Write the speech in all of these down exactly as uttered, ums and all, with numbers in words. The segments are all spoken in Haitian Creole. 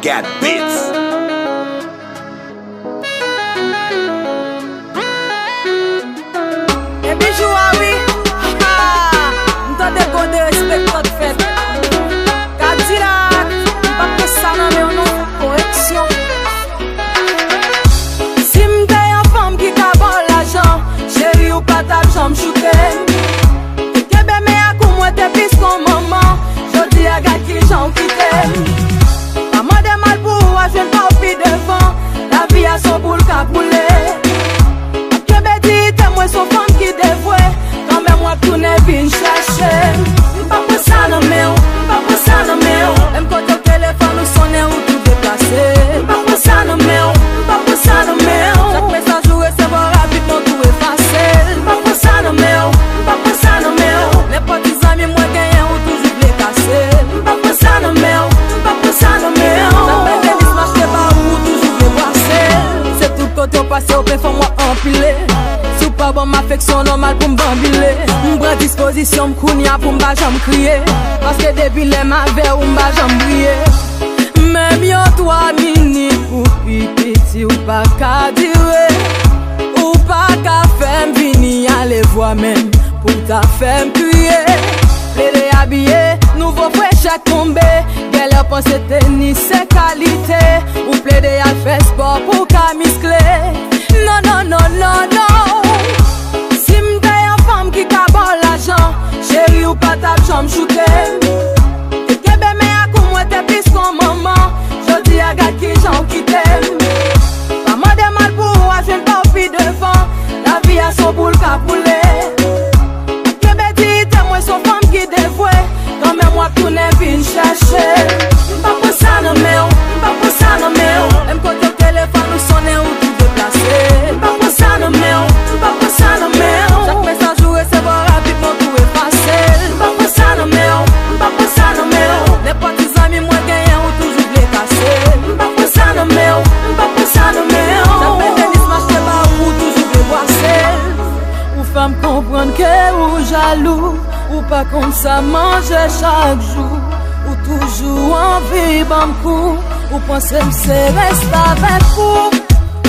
Got beats. E bijou a wi. Ha! M tande konde respektan fèt. Kadilak, m p ap pran sa nan men w non. Koreksyon. Si m te yon fanm ki ka ba w lajan, cheri, ou pa t ap janm choute m. Te kenbe men ak ou, mwen te plis kon manman. Jodi a gad kijan w kite m. Pa mande m al pou ou a jwenn pa w pi devan. Lavi a s on boul k ap woule. M ap kenbe diyite mwen, s on fanm ki devwe. Kanmenm w ap tounen vin chèche m. M pa pran sa nan men w, m pa pran sa nan men w. Menm kote w telefòn ou sonnen ou tou deplase. M pa pran sa nan men w, m pa pran sa nan men w. Chak mesaj ou resevwa rapidman ou tou efase l. M pa pran sa nan men w, m pa pran sa nan men w. Nenpòt ti zanmi mwen genyen ou toujou vle kase l. M pa pran sa nan men w, m pa pran sa nan men w. Sa fè tenis m achte ba ou, ou toujou vle bwase l. Se tout kote w pase, ou plen fanm w ap anpile. Si w pa ban m afeksyon nòmal pou m banbile. M pran dispozisyon m kounye a pou m pa janm kriye. Paske depi lè m avè w, m pa janm briye. Menm yon twa minit pou pi piti w pa ka dire. Ou pa ka fè m vini ale vwa menm pou w ta fè m kriye. Plede abiye, nouvo frechè tonbe. Genlè w panse tenis se kalite. Ou plede al fè spò pou w ka miskle. Non, non, non, non, non. Si m te yon fanm ki ka ba w lajan, cheri, ou pa t ap janm choute m. Te kenbe men ak ou, mwen te plis kon manman. Jodi a gad kijan w kite m. Pa mande m al pou ou a jwenn pa w pi devan. Lavi a s on boul k ap woule. Kenbe diyite mwen, s on fanm ki devwe. Kanmenm w ap tounen vin chèche m. M pa pran sa nan men w, m pa pran sa nan men w. Menm kote w telefòn ou sonnen ou tou deplase. M pa pran sa nan men w, m pa pran sa nan men w. Chak mesaj ou resevwa rapidman tou efase l. M pa pran sa nan men w, m pa pran sa nan men w. Nenpòt ti zanmi mwen genyen ou toujou vle kase l. M pa pran sa nan men w, m pa pran sa nan men w. Sa fè tenis m achte ba ou, ou toujou vle bwase l. Ou fè m konprann ke ou jalou. Ou pa konn sa manje chak jou. Ou toujou anvi ban m kou. Ou panse m se restavèk ou.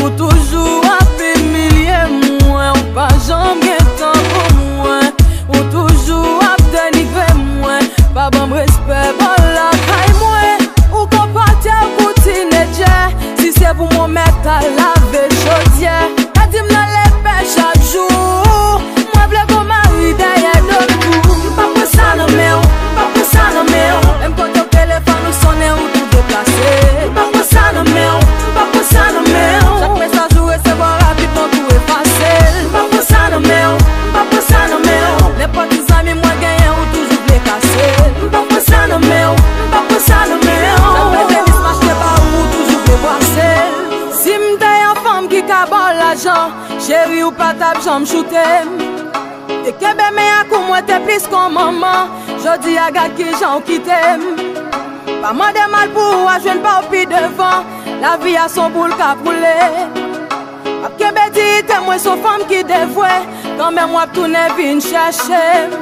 Ou toujou ap imilye mwen. Ou pa janm gen tan pou mwen. Ou toujou ap denigre mwen. Pa ban m respè bò lakay mwen. Ou konpòte w kou tinedjè. Si se pou mwen mèt al lave chodyè. Pèdi m nan lepè chak jou. Mwen vle gon mari dèyè do m tou. M pa pran sa nan men w, m pa pran sa nan men w. Menm kote w telefòn ou sonnen ou tou deplase. M pa pran sa nan men w, m pa pran sa nan men w. Chak mesaj ou resevwa rapidman tou efase l. M pa pran sa nan men w, m pa pran sa nan men w. Nenpòt ti zanmi mwen genyen ou toujou vle kase l. M pa pran sa nan men w, m pa pran sa nan men w. Sa fè tenis m achte ba ou, ou toujou vle bwase l. Si m te yon fanm ki ka ba w lajan, cheri, ou pa t ap janm choute m. Te kenbe men ak ou, mwen te plis kon manman. Jodi a gad kijan w kite m. Pa mande m al pou ou a jwenn pa w pi devan. Lavi a s on boul k ap woule. M ap kenbe diyite mwen, s on fanm ki devwe. Kanmenm w ap tounen vin chèche m.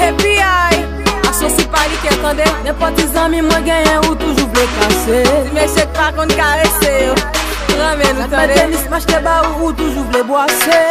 Epi ay, aswè si pa li kè tande. Nenpòt ti zanmi mwen genyen ou toujou vle kase. Ti mesye k pa konn karese yo. Renmen nou tande. Sa k mete mis m achte ba ou, ou toujou vle bwase.